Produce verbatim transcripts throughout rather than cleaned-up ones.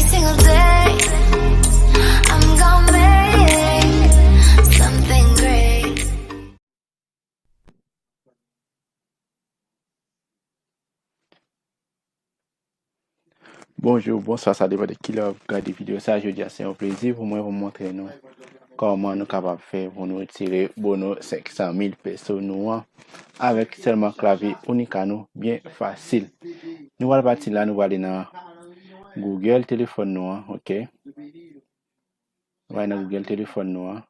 Single day, I'm gonna make something great. Bonjou, bonswa, sa depann de kilè w ap gade videyo sa. Jodi a, se yon plezi pou mwen pou m montre nou kòman nou kapab fè pou nou retire bono senk san mil peso nou an avèk sèlman klavye Unica nou, byen fasil. Nou pral pati la, nou pral ale nan Google telefòn nou an, oke? Nou pral nan Google telefòn nou an.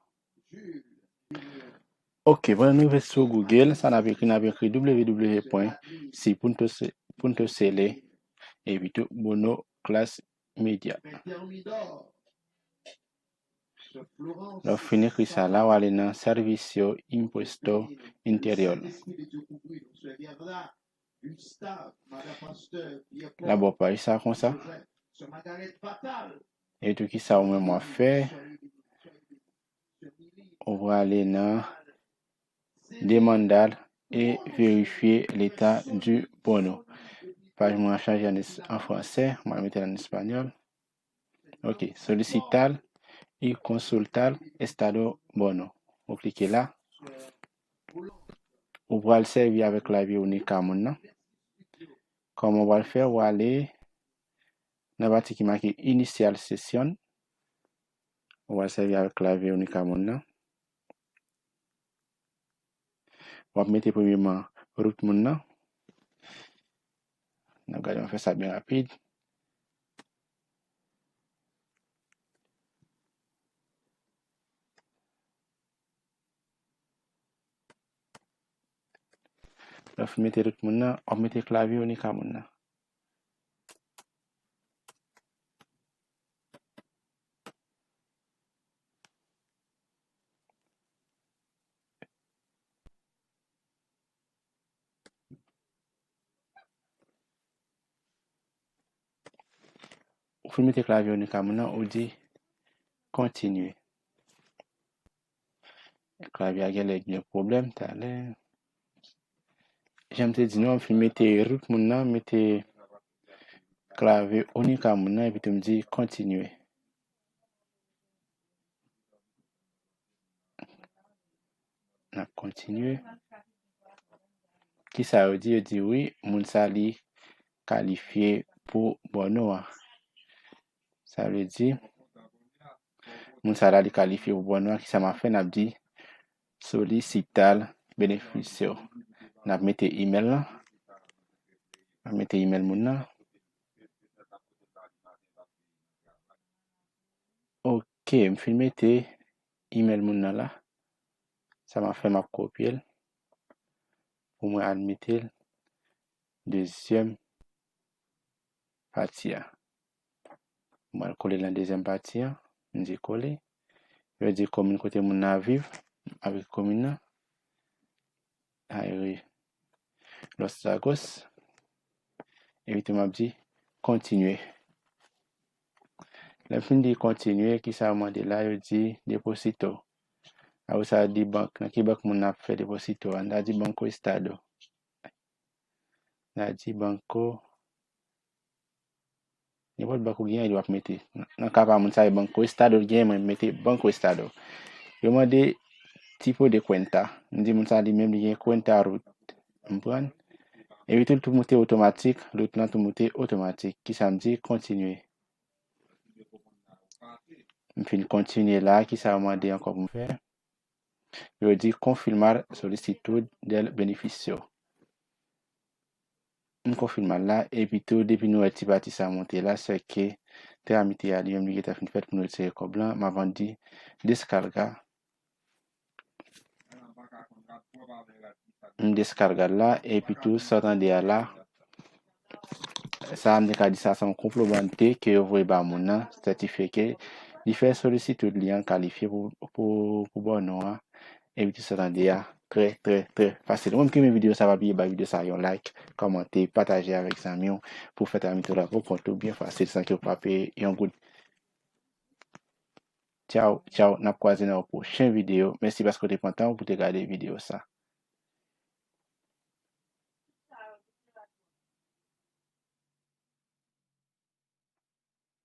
Oke, pandan nou rive sou Google, sa n ap ekri, n ap ekri w w w pwen si punto se-, punto cl epi tou Bono Class Media. Lè w fin ekri sa la, w ale nan Servicio Impuesto Interior. L ap ba w paj sa konsa. E tou, kisa ou menm w ap fè? Ou prale nan Demandar e vérifier l'état du bono. Paj mwen an chanje an es-, an fransè, mwen mete l an espanyòl. Ok, solicitar y consultar estado bono. Ou klike la. Ou pral sèvi avèk klavye Unica moun nan. Kòman w pral fè? W ale nan pati ki make Iniciar sesión. W pral sèvi avèk klavye Unica moun nan. W ap mete premyeman root moun nan. N ap gade, m ap fè sa byen rapid. Lè w fin mete root moun nan, w ap mete klavye Unica moun nan. Ou fin mete klavye Unica moun nan, ou di kontinye. Klavye a genlè gen pwoblèm talè. Jan m te di nou, m fin mete root moun nan, mete klavye Unica moun nan, epi tou m di kontinye. N ap kontinye. Kisa yo di? Yo di wi, moun sa li kalifye pou bono a. Sa vle di, moun sa la li kalifye pou bono a. Kisa m ap fè? N ap di solicitar beneficio. N ap mete email lan. N ap mete email moun nan. Ok, m fin mete email moun nan la. Sa m ap fè, m ap kopye l pou mwen al mete l dezyèm pati a. Mwen al kole l nan dezyèm pati a. M di kole. Yo di komin kote moun nan ap viv, avèk komin nan. Ayre Los Lagos. Epi tou m ap di kontinye. Lè m fin di kontinye, kisa yo mande la? Yo di deposito. Apre sa, yo di bank. Nan ki bank moun nan ap fè deposito a? N ta di Banco Estado. N ta di Banco, nenpòt bank ou genyen, li w ap mete. Nan, nan ka pa moun sa, e Banco Estado l genyen, mwen mete Banco Estado. Yo mande tipo de cuenta. M di moun sa li menm li gen cuenta root. M pran. Epi tou, l tou moute otomatik, root lan tou moute otomatik. Kisa m di? Kontinye. M fin kontinye la, kisa yo mande ankò pou m fè? Yo di confirmar solicitud del beneficio. M konfime l la, epi tou, depi nou wè ti pati sa monte la, se ke tramite a li menm li gentan fin fèt pou nou retire kòb lan. M ap ann di descarga. M descarga l la, epi tou, sa w tande a la, sa m te ka di sa, se yon konplomante ke yo voye ba moun nan, sètifye ke li fè solisitud li an kalifye pou, pou, pou bono a. Epi tou sa tande a, trè, trè, trè fasil. Ou menm ki renmen videyo sa, pa bliye bay videyo sa yon like, kòmante, pataje avèk zanmi w pou w fè tramite w la pou kont ou byen fasil san ke w pa peye yon goud. Tchaw, tchaw, n ap kwaze nan yon pwochen videyo. Mèsi paske w te pran tan w pou w te gade videyo sa.